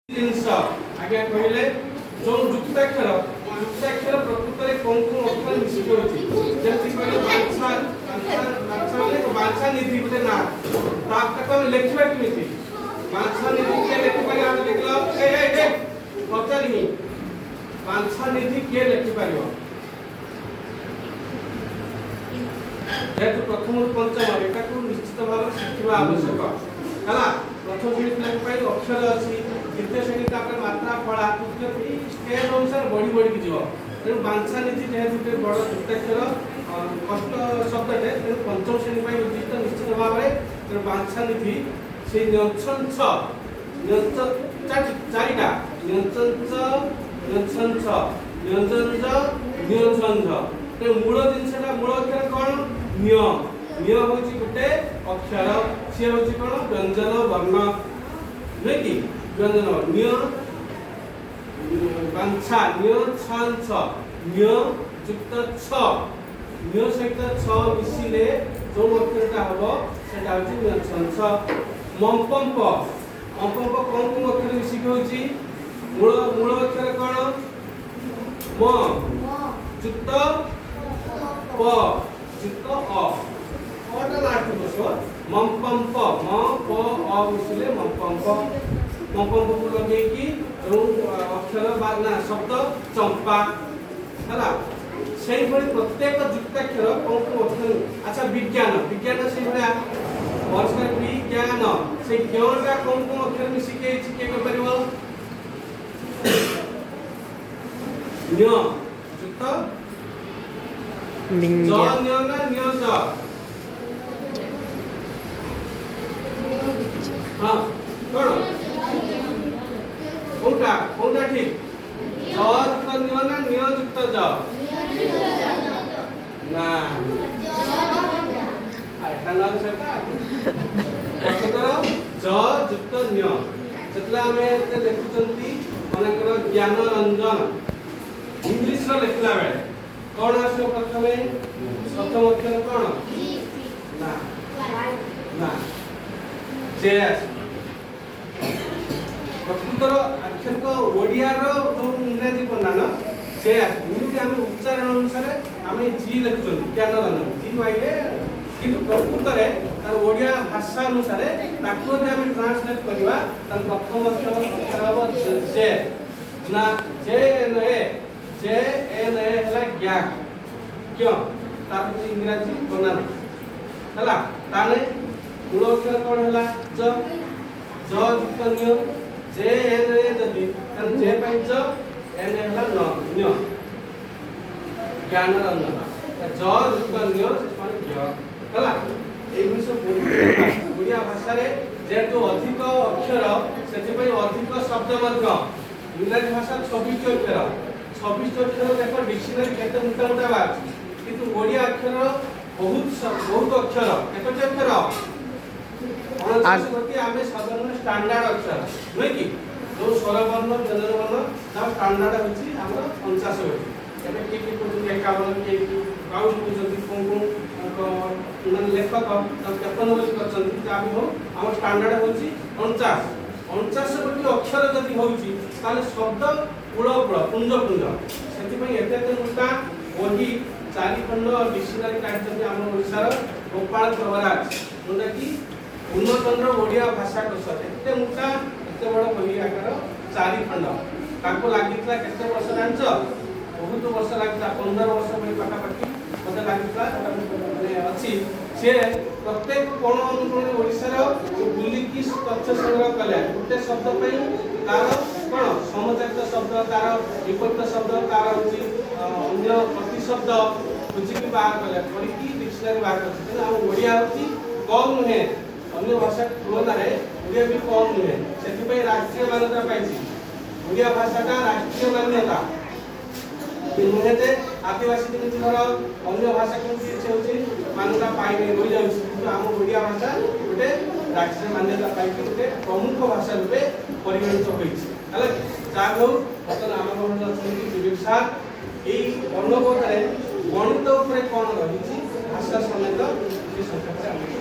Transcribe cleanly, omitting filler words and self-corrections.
ଜିନିଷ ଆଜ୍ଞା କହିଲେ, ଯୋଉ ଯୁକ୍ତାକ୍ଷର, ଯୁକ୍ତାକ୍ଷର ପ୍ରକୃତରେ କୋଉ କୋଉ ଅକ୍ଷର ମିଶିକି ଅଛି? ଯେମିତି କହିଲେ ବାଞ୍ଛା, ବାଞ୍ଛା, ବାଞ୍ଛା ମାନେ ବାଞ୍ଛା ନିଧି ଗୋଟେ ନାଁ। ତାକୁ ଆମେ ଲେଖିବା କେମିତି? ବାଞ୍ଛା ନିଧି କିଏ ଲେଖିପାରିବ? ଆମେ ଦେଖିଲ, ଏ ଏ ଏ ପଚାରିନି। ବାଞ୍ଛା ନିଧି କିଏ ଲେଖିପାରିବ? ଯେହେତୁ ପ୍ରଥମରୁ ପଞ୍ଚମ, ଏଟାକୁ ନିଶ୍ଚିତ ଭାବରେ ଶିଖିବା ଆବଶ୍ୟକ ହେଲା। ପ୍ରଥମ ଶ୍ରେଣୀ ପିଲାଙ୍କ ପାଇଁ ଅକ୍ଷର ଅଛି, ଦ୍ୱିତୀୟ ଶ୍ରେଣୀ ତାପରେ ମାତ୍ରା ଫଳା, ତୃତୀୟ, ଏଇ ଷ୍ଟେଜ୍ ଅନୁସାରେ ବଢି ବଢିକି ଯିବ। ତେଣୁ ବାଞ୍ଛା ନିଧି ଯେହେତୁ ଗୋଟେ ବଡ଼ ଯୁକ୍ତାକ୍ଷର, କଷ୍ଟ ଶବ୍ଦଟେ, ତେଣୁ ପଞ୍ଚମ ଶ୍ରେଣୀ ପାଇଁ ଉଦ୍ଦିଷ୍ଟ ନିଶ୍ଚିତ ଭାବରେ। ତେଣୁ ବାଞ୍ଛା ନିଧି ସେଇ ନ୍ୟଞ୍ଚ ନ୍ୟଞ୍ଚ ଚାରିଟା ନ୍ୟଞ୍ଚ, ନ୍ୟଞ୍ଚ, ନ୍ୟଞ୍ଜଞ୍ଜ, ନ୍ୟଝଞ୍ଝ। ତେଣୁ ମୂଳ ଜିନିଷଟା, ମୂଳ ଅକ୍ଷର କ'ଣ? ନ୍ୟ। ନ୍ୟ ହେଉଛି ଗୋଟେ ଅକ୍ଷର, ସିଏ ହେଉଛି କ'ଣ? ବ୍ୟଞ୍ଜନ ବର୍ଣ୍ଣ ନୁହେଁ କି? ବ୍ୟଞ୍ଜନ ନ୍ୟ। ବାଞ୍ଛା ନ୍ୟ ଛାଞ୍ଚ, ନ୍ୟ ଯୁକ୍ତ ଛ, ନ୍ୟ ସହିତ ଛ ମିଶିଲେ ଯୋଉ ଅକ୍ଷରଟା ହବ, ସେଟା ହଉଛି ନ୍ୟଛଞ୍ଚ। ମମ୍ପମ୍ପ, ମମ୍ପମ୍ପ କୋଉ କୋଉ ଅକ୍ଷର ମିଶିକି ହଉଛି? ମୂଳ ଅକ୍ଷର କ'ଣ? ମ ଯୁକ୍ତ ପ ଯୁକ୍ତ ଅ। ଅଟା ଲାଷ୍ଟ ବସିବ। ମମ୍ପମ୍ପ, ମ ପ ଅ ମିଶିଲେ ମମ୍ପମ୍ପ। ମମ୍ପମ୍ପକୁ ଲଗେଇକି ଯୋଉ ଅକ୍ଷର ବା ନା ଶବ୍ଦ, ଚମ୍ପା ହେଲା। ସେଇଭଳି ପ୍ରତ୍ୟେକ ଯୁକ୍ତାକ୍ଷର କୋଉ କୋଉ ଅକ୍ଷର। ଆଚ୍ଛା, ବିଜ୍ଞାନ, ବିଜ୍ଞାନ ସେଇଭଳିଆ ପରିଷ୍କାର ବିଜ୍ଞାନ। ସେଇ ଜ୍ଞଟା କୋଉ କୋଉ ଅକ୍ଷର ମିଶିକି ହେଇଛି, କିଏ କହିପାରିବ? ନ୍ୟ ଯୁକ୍ତ ଜ। ନ୍ୟ ନା ନ୍ୟ ଜ? ହଁ, କଣ, କୋଉଟା କୋଉଟା ଠିକ? ଜ ଯୁକ୍ତ ନ୍ୟ ନା ନ୍ୟ ଯୁକ୍ତ ଜ? ନା, ଏଟା ନହେଲେ ସେଟା ପ୍ରକୃତର ଜ ଯୁକ୍ତ ନ୍ୟ। ସେତେବେଳେ ଆମେ ଏତେ ଲେଖୁଛନ୍ତି, ମନେକର ଜ୍ଞାନ ରଞ୍ଜନ, ଇଂଲିଶର ଲେଖିଲା ବେଳେ କଣ ଆସିବ ପ୍ରଥମେ? ପ୍ରଥମ ଅକ୍ଷର କଣ? ନା ନା, ଜେ ଆସିବ। ପ୍ରକୃତର ଆକ୍ଷରିକ ଓଡ଼ିଆର ଯୋଉ ଇଂରାଜୀ ବନାନ ସେ ଆସିବ। ଏମିତି ଆମେ ଉଚ୍ଚାରଣ ଅନୁସାରେ ଆମେ ଜି ଲେଖୁଛନ୍ତି, ଜ୍ଞାନ ରଞ୍ଜନ, ଜି ୱାଇ ଏ। କିନ୍ତୁ ପ୍ରକୃତରେ ତାର ଓଡ଼ିଆ ଭାଷା ଅନୁସାରେ ତାକୁ ଯଦି ଆମେ ଟ୍ରାନ୍ସଲେଟ୍ କରିବା, ତାହେଲେ ପ୍ରଥମ ଅକ୍ଷର ହବ ଜେ ନା ଜେ N A. J N A ହେଲା ଜ୍ଞା, କ୍ୟ। ତାର ହଉଛି ଇଂରାଜୀ ବନାନ ହେଲା। ତାହେଲେ ମୂଳ ଅକ୍ଷର କଣ ହେଲା? ଜ। ଜ ଯୁକ୍ତ ନ୍ୟ, ଜେ ଏନ୍ ଏ ଯଦି, ତାହେଲେ ଜେ ପାଇଁ ଜ, ଏନ୍ ହେଲା ନ, ନ୍ୟ। ଜ୍ଞାନ ରଞ୍ଜନ, ଜ ଯୁକ୍ତ ନ୍ୟ ମାନେ ଜ୍ଞ ହେଲା। ଏଇଭଳି ସବୁ ଓଡ଼ିଆ ଭାଷାରେ ଯେହେତୁ ଅଧିକ ଅକ୍ଷର, ସେଥିପାଇଁ ଅଧିକ ଶବ୍ଦ ମଧ୍ୟ। ଇଂରାଜୀ ଭାଷା 26ଟି ଅକ୍ଷର, 26ଟି ଅକ୍ଷର ଦେଖ, ଡିକ୍ସନାରୀ କେତେ ମୋଟା ମୋଟା ବାହାରୁଛି। କିନ୍ତୁ ଓଡ଼ିଆ ଅକ୍ଷର ବହୁତ ବହୁତ ଅକ୍ଷର। କେତୋଟି ଅକ୍ଷର? 49 ଗୋଟି। ଆମେ ସାଧାରଣ ଷ୍ଟାଣ୍ଡାର୍ଡ ଅକ୍ଷର ନୁହେଁ କି, ଯୋଉ ସ୍ୱରବର୍ଣ୍ଣ, ବ୍ୟଞ୍ଜନ ବର୍ଣ୍ଣ, ତାର ଷ୍ଟାଣ୍ଡାର୍ଡ ହେଉଛି ଆମର 49 ଗୋଟି। ଏବେ କିଏ କିଏ କହୁଛନ୍ତି 51, କିଏ କିଏ 52 କହୁଛନ୍ତି, କୋଉ କୋଉ ମାନେ ଲେଖକ ତାକୁ 53 ବୋଲି କରିଛନ୍ତି। ଯାହା ବି ହଉ, ଆମର ଷ୍ଟାଣ୍ଡାର୍ଡ ହେଉଛି 49। 49 ଗୋଟି ଅକ୍ଷର ଯଦି ହେଉଛି, ତାହେଲେ ଶବ୍ଦ ପୁଳ ପୁଳ, ପୁଞ୍ଜ ପୁଞ୍ଜ। ସେଥିପାଇଁ ଏତେ ଏତେ ମୋଟା ବହି, ଚାରି ଖଣ୍ଡ ଡିକ୍ସନାରୀ କାଢ଼ିଛନ୍ତି ଆମ ଓଡ଼ିଶାର ଗୋପାଳ ପ୍ରଭରାଜ, ଯୋଉଟାକି ପୂର୍ଣ୍ଣଚନ୍ଦ୍ର ଓଡ଼ିଆ ଭାଷା କୋଷ। ଏତେ ମୋଟା, ଏତେ ବଡ଼ ବହି ଆକାର, ଚାରି ଖଣ୍ଡ। ତାଙ୍କୁ ଲାଗିଥିଲା କେତେ ବର୍ଷ ଜାଣିଛ? ବହୁତ ବର୍ଷ ଲାଗିଥିଲା, 15 ବର୍ଷ ଭଳି ପାଖାପାଖି ମୋତେ ଲାଗିଥିଲା, ମାନେ ଅଛି। ସିଏ ପ୍ରତ୍ୟେକ କୋଣ ଅନୁକୋଣରେ ଓଡ଼ିଶାର ବୁଲିକି ତଥ୍ୟ ସଂଗ୍ରହ କଲେ। ଗୋଟେ ଶବ୍ଦ ପାଇଁ ତାର କ'ଣ ସମଜାତ ଶବ୍ଦ, ତାର ବିପରୀତ ଶବ୍ଦ, ତାର ହେଉଛି ଅନ୍ୟ ପ୍ରତିଶବ୍ଦ ଖୋଜିକି ବାହାର କଲେ, କରିକି ଡିକ୍ସନାରୀ ବାହାର କରିଛି। ତେଣୁ ଆମ ଓଡ଼ିଆ ହେଉଛି କମ୍ ନୁହେଁ, ଅନ୍ୟ ଭାଷା ତୁଳନାରେ ଓଡ଼ିଆ ବି କମ୍ ନୁହେଁ। ସେଥିପାଇଁ ରାଷ୍ଟ୍ରୀୟ ମାନ୍ୟତା ପାଇଛି ଓଡ଼ିଆ ଭାଷାଟା। ରାଷ୍ଟ୍ରୀୟ ମାନ୍ୟତା ନୁହେଁ ଯେ ଆଦିବାସୀ ଯେମିତି ଧର ଅନ୍ୟ ଭାଷା କେମିତି ସେ ହେଉଛି ମାନ୍ୟତା ପାଇନି, ରହିଯାଉଛି, କିନ୍ତୁ ଆମ ଓଡ଼ିଆ ଭାଷା ଗୋଟେ ରାଷ୍ଟ୍ରୀୟ ମାନ୍ୟତା ପାଇକି ଗୋଟେ ପ୍ରମୁଖ ଭାଷା ରୂପେ ପରିଗଣିତ ହୋଇଛି। ହେଲା କି? ଯାହା ହଉ, ବର୍ତ୍ତମାନ ଆମ ପାଖରେ ଅଛନ୍ତି ବିବେକ ସାର୍। ଏଇ ବର୍ଣ୍ଣବୋଧରେ ଗଣିତ ଉପରେ କ'ଣ ରହିଛି, ଭାଷା ସମେତ ସେ ସଂଖ୍ୟାରେ ଆମକୁ